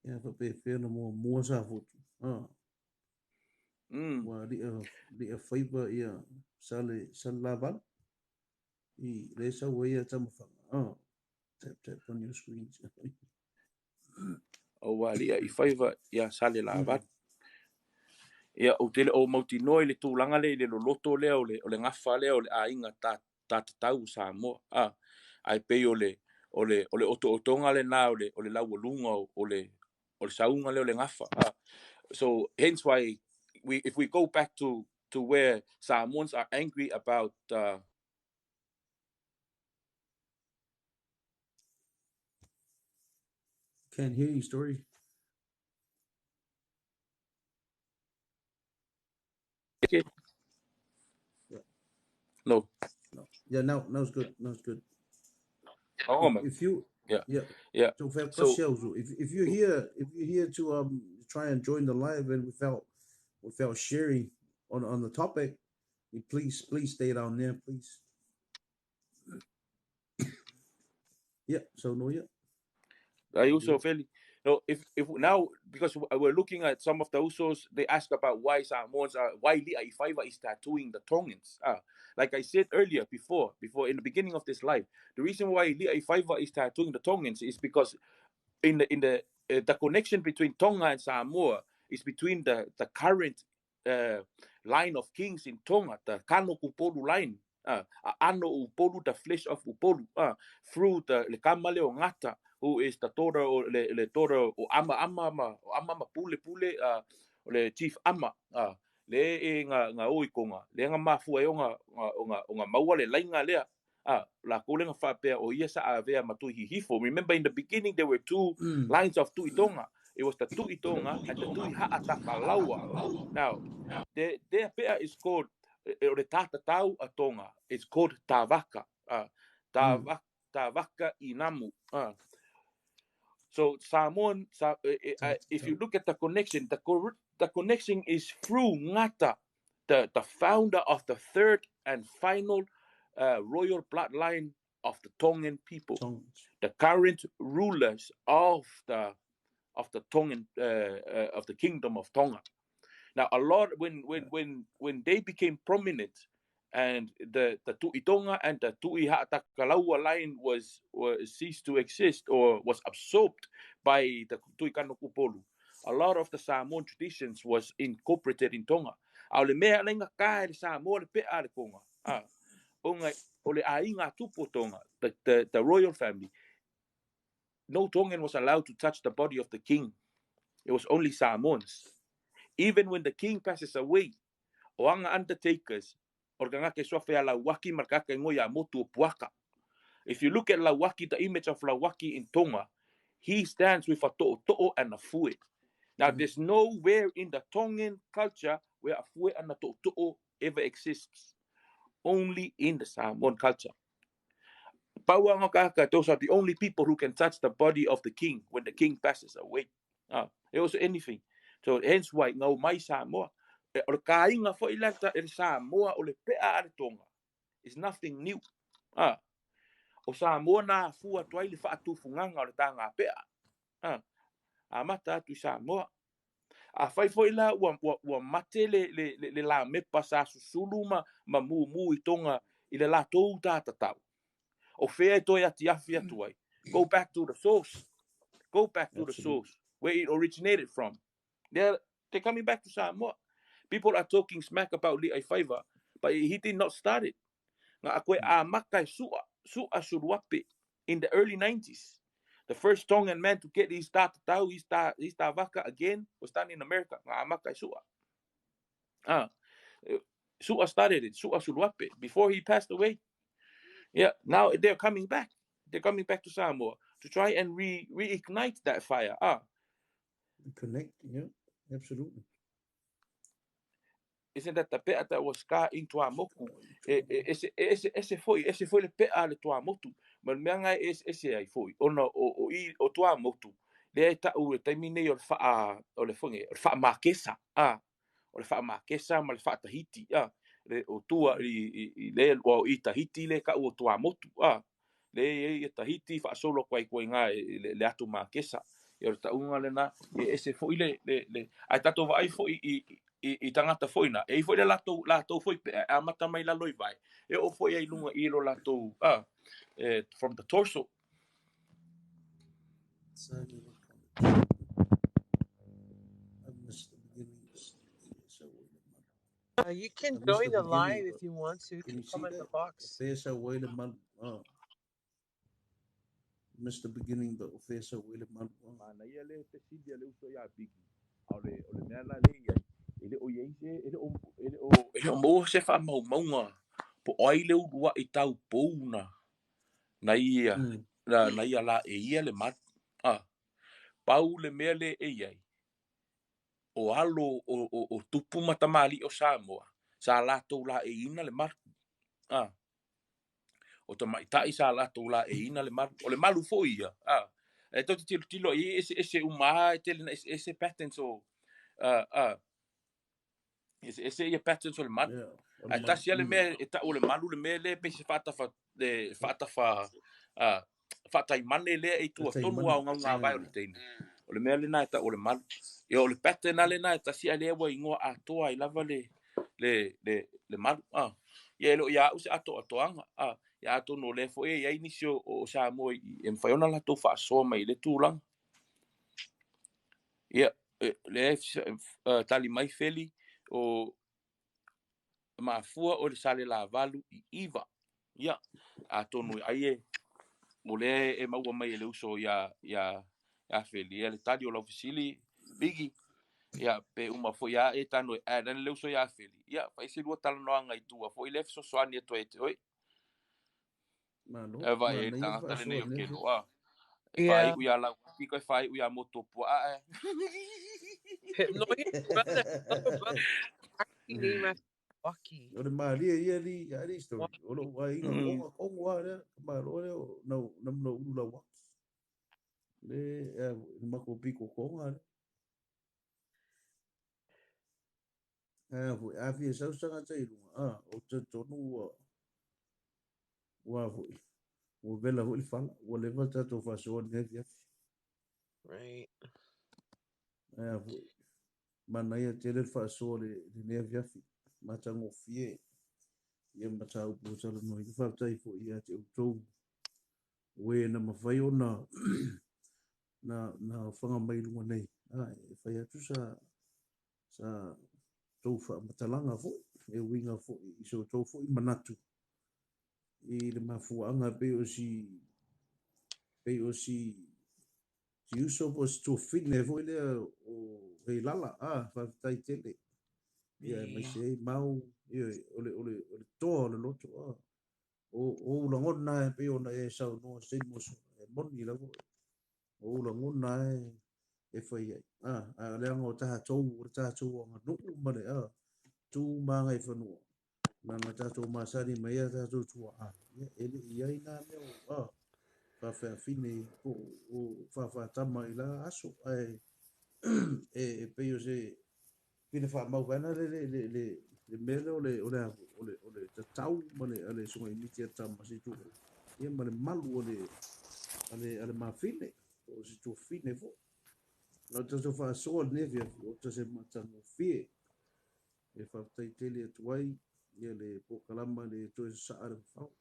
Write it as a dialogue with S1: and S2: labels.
S1: Ia faapefea na muamua Safotu. Ah. Ua lia faiva ia Sale Salelavalu i le sau ai ia Tamafaga. Ah. Tap tap on your screen.
S2: Ua lia i faiva ia Salelavalu. Ia ou te le o mautinoa i le tulaga lea i le loloto lea o le gafa lea o le aiga tatatau o Samoa. Ae pei o le otootoga lena o le laualuga o le sauga lea o le gafa. So hence why if we go back to where Samoans are angry about
S1: Can't hear you, Story.
S2: Okay.
S1: Yeah.
S2: No.
S1: No. Yeah, now it's good. Now it's good.
S2: Oh, man.
S1: If you
S2: Yeah.
S1: Yeah.
S2: Yeah.
S1: So,
S2: So
S1: if you're here to try and join the live and without sharing on the topic, you please stay down there, please. Yeah. So no, yeah.
S2: I also feel no. If now, because we're looking at some of the usos, they ask about why Samoans are, why Li'aifaiva is tattooing the Tongans. Like I said earlier, before in the beginning of this live, the reason why Li'aifaiva is tattooing the Tongans is because in the connection between Tonga and Samoa is between the current line of kings in Tonga, the Kano Upolu line, Ano Upolu, the flesh of Upolu, through the Kamale o Ngata, who is the daughter o le daughter o Ama Ama ma o Ama ma Pule Pule, le chief Ama, le e nga oi konga le nga mafua e o nga maua le lainga lea, la kole nga whapea o ia sa avea ma tui hihifo. Remember in the beginning there were two lines of Tuitonga. It was the Tuitonga and the Tui Ha'atakalaua. Now, their pea is called, o le tātatau a Tonga, it's called Tavaka. Tavaka Inamu. So Samoan, if you look at the connection, the connection is through Ngata, the founder of the third and final royal bloodline of the Tongan people, the current rulers of the Tongan of the kingdom of Tonga. Now, a lot when they became prominent, and the Tuitonga and the Tui Ha'atakalaua line was ceased to exist or was absorbed by the Tui Kanokupolu, a lot of the Samoan traditions was incorporated in Tonga. A o le mea lenga ka le Samoa le pea le Konga. Onga o le ainga tupu Tonga, the royal family. No Tongan was allowed to touch the body of the king. It was only Samoans. Even when the king passes away, o anga undertakers, or kangake sofe a Lauaki markaka ngoia motu o puaka. If you look at Lauaki, the image of Lauaki in Tonga, he stands with a to'oto'o and a fue. Now, there's nowhere in the Tongan culture where a fue and a to'oto'o ever exists. Only in the Samoan culture. Pauangakaka, those are the only people who can touch the body of the king when the king passes away. It was anything. So hence why ngau mai Samoa. O le kāinga foi lata e Samoa o le pea a le Tonga. It's nothing new. O Samoa nā fua tuai le whaatufunganga o le tāngā pea. A mata atu i Samoa. A whai foi la ua mate le la mepa sa susulu ma mumu i Tonga i le la tō tātatau. O whea e toi ati awhi atu ai. Go back to the source. Go back to the source where it originated from. They're coming back to Samoa. People are talking smack about Li'aifaiva, but he did not start it. Ngā koe a makai su'a suruape in the early 90s. The first Tongan man to get his tātatau, his tāvaka again, was done in America. Ngā makai su'a. Su'a started it, Su'a Suluape, before he passed away. Yeah, now they're coming back. They're coming back to Samoa to try and reignite that fire.
S1: Connect, yeah, absolutely.
S2: Isn't that the pea that was ka in Tuamotu? Ese foi le pea le Tuamotu. Ma le mea ngai ese ai foi. Ona o Tuamotu. Lea e tau e taimi nei o le wha, o le whange, o le wha makesa. O le wha makesa ma le wha Tahiti. Le o tua i le o i Tahiti le ka o Tuamotu. Le e Tahiti wha solo kwai kwai ngā le atu makesa. Ia o le tauga lena, e ese foi le ae tatou vaai foi i tagata foi na, e i foi le latou foi pea, e amata mai lalo i vai, e oo foi ai luga i lo latou, from the torso.
S1: I missed the beginning.
S3: You can join the live if you want to. You can comment the box.
S1: Missed the beginning, but Fesa Wele Malu.
S2: Manaia le fesili a le uso ia Biggie. A o le mea la le iai, e le o iai se, e le o maua se whaamaumauga po o ai le ulua i tau pouna na ia, na ia la e ia le malu. Pau le mea le e iai, o alo o tupu matamali o Samoa, sa latou la e ina le malu. O tamaitai sa latou la e ina le malu. O le malu foi ia. E tau te tilotilo i ese ese uma e tele na ese ese patterns o ese ese ia patterns o le malu. Ai tasi ale mea e tau o le malu le mea le pe se whaatafa le whaatafa whaataimane lea e tua tonu au ngau ngā vai o le teine. O le mea le na e tau o le malu. Ia o le pattern ale na e tasi ale ua ingoa atoa i lava le malu. Ia e lo ia au se ato atoanga. Ia atonu o le foi e iai nisi o Samoa e mwhai ona latou whaasoa mai le tūlanga. Ia, le tali mai feli o mafua o le sale la valu i iwa. Ia, atonu ai e o le e maua mai e le uso ia feli. Ia le tali o lau fesili, Biggie. Ia, pe uma foi ia e tano e nane le uso ia feli. Ia, whai se lua talanoanga i tua foi le fesoasoani atu e te oi.
S1: Malo,
S2: E vai e
S1: manaia
S2: tangata le nei
S1: faasoa
S2: o
S1: le
S2: ke loa. E whai
S3: Yeah.
S2: ui a lau piko e whai ui a moto pua a e.
S3: No, his brother, little brother, actually named after Waki.
S1: O le malia ia li ali story. O lo ai inga konga konga wa lea, ka malo lea o na na muna ulu la waki. Le le mako piko konga le. Foi a fia sausaga tai lunga. O te tonu ua ua foi. Ua vela foi le fala. Ua leva tatou faasoa lenei afiafi.
S3: Right.
S1: Foi. Manaia tele le faasoa le lenei afiafi. Matagofie. Ia mataupu o talanoa. Faafetai foi ia te outou. Ue na mawhai ona na whanga mai lunga nei. E whai atu sa tau whaamatalanga foi. E winga foi. I so tau foi manatu. I le mafuaanga pe o si si uso po si tuafine foi lea o heilala. Faafetai tele. Ia mai se ei mau. Ia o le toa o le loto. O ulangona e pe ona e saunoa se moso. E moni lava. O ulangona e whai ai. A leanga o taha tau, o le taha tau anga nuu ma le tū maanga i whanua. Nā ngā tātou māsani mai a tātou tua a. Ia, e le i ai nā mea o whawheawhine o whawhatama i la aso. E pei o se pina whamau wena le mele o le tatau ma le sunga i miti a tama se tua. Ia ma le malu o le mawhine o se tua whine fo. Nā tātou whaasoa le nefia o tase matangofie. E whaatai tele atu ai ia le pōkalama le toe saa le mawhao.